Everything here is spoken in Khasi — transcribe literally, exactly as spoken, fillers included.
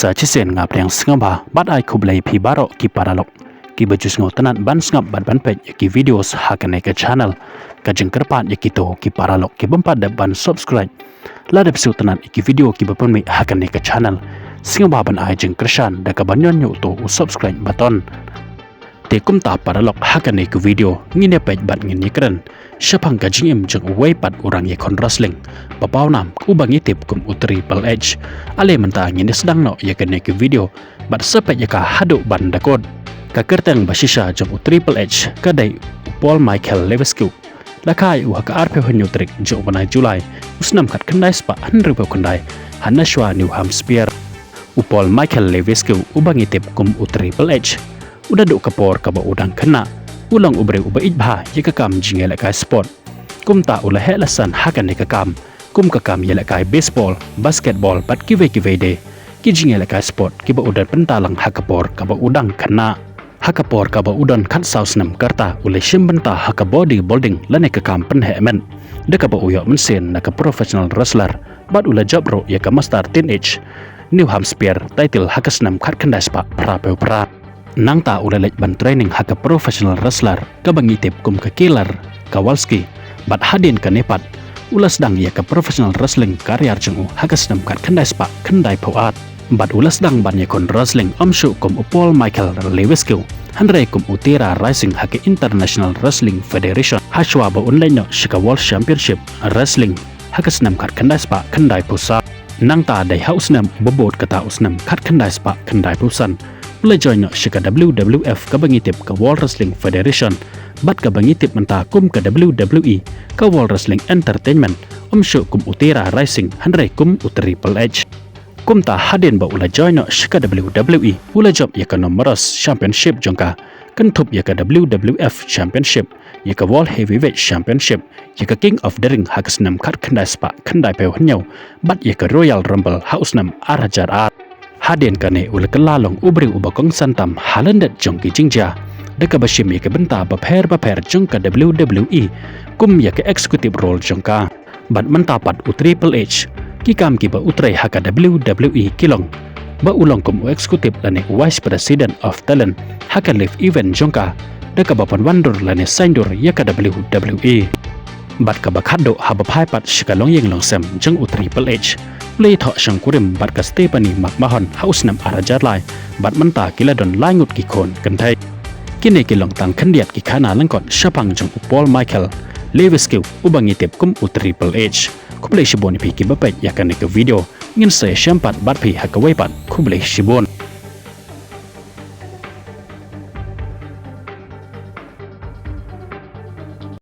Sa shisien nga pdiang sngewbha bad ai khublei phi baroh ki paralok kiba ju sngewtynnat ban sngap bad ban peit ïa ki videos ha kane ka channel. Ka jingkyrpad ïa kito ki paralok ki bym pat dep ban subscribe, lada phi sngewtynnat ïa ki video kiba pynmih ha kane ka channel, sngewbha ban ai jingkyrshan da kaba ñion ñiuh to u subscribe button. Te kumta paralok, ha kane ka video ngin ïa peit bad ngin ïa kren shaphang ka jingim jong uwei pat u rangïakhun wrestling ba pawnam uba ngi tip kum u Triple H. Ale mynta ngin ïa sdang noh ïa kane ka video bad sa peit ïa ka haduh ban da kut. Ka kyrteng ba shisha jong u Triple H ka dei u Paul Michael Lewis Q. La kha ïa u ha ka arphew hynñiew tarik jong u bnai July u snem khatkhyndai spah hynriewphew khyndai ha Nashua, New Hampshire. U Paul Michael Lewis Q, uba ngi tip kum u Triple H, u da duh ka por kaba u dang khynnah, u long u briew uba ïeit bha ïa ka kam jingïalehkai sport. Kumta u la heh la san ha kane ka kam, kum ka kam ïalehkai baseball, basketball bad kiwei kiwei de ki jingïalehkai sport kiba u da bynta lang ha ka por kaba u dang khynnah. Ha ka por kaba u don khatsaw snem ka rta u la shim bynta ha ka bodybuilding lane ka kam pynheh met, da kaba u ïoh mynsiem na ka professional wrestler bad u la jop ruh ïa ka Master Teenage New Hampshire title ha ka snem khatkhyndai spah phraphew phra. Nangta u la leit ban training ha ka professional wrestler kaba ngi tip kum ka Killer Kowalski, bad hadien kane pat u la sdang ïa ka professional wrestling career jong u ha ka snem khatkhyndai spah khyndaiphew ar. Bad u la sdang ban ïakhun wrestling ym shuh kum u Paul Michael Lewis Q, hynrei kum u Terra Rising ha ka International Wrestling Federation, hashwa ba un leit noh sha ka World Championship Wrestling ha ka snem khatkhyndai spah khyndaiphew saw. Nangta dei ha u snem uba bud kata u snem khatkhyndai spah khyndaiphew san u la join noh sha ka W W F kaba ngi tip ka World Wrestling Federation, bad kaba ngi tip mynta kum ka W W E, ka World Wrestling Entertainment, ym shuh kum u Terra Rising hynrei kum u Triple H. Kumta hadien ba u la join noh sha ka W W E u la jop ïa ka numerous championship jong ka, kynthup ïa ka W W F Championship, ïa ka World Heavyweight Championship, ïa ka King of the Ring ha ka snem khatkhyndai spah khyndaiphew hynñiew, bad ïa ka Royal Rumble ha u snem ar hajar ar. Hadien kane u la kylla long u briew uba kongsan tam ha lyndet jong ki jingjia, da kaba shim ïa ki bynta bapher bapher jong ka W W E kum ïa ka executive role jong ka. Bad mynta pat u Triple H, ki kam kiba u trei ha ka W W E ki long ba u long kum u executive lane u vice president of talent ha ka live event jong ka, da kaba pynwandur lane saiñdur ïa ka W W E. Bad kaba khatduh haba phai pat sha ka longïing longsem jong u Triple H, u la ïathoh shongkurim bad ka Stephanie McMahon ha u snem ar hajar lai, bad mynta ki la don lai ngut ki khun kynthei. Kine ki long tang khyndiat ki khana lyngkot shaphang jong u Paul Michael Lewis Q, uba ngi tip kum u Triple H. Khublei shibun ïa phi kiba peit ïa kane ka video. Ngin sa ïashem pat bad phi ha kawei pat. Khublei shibun.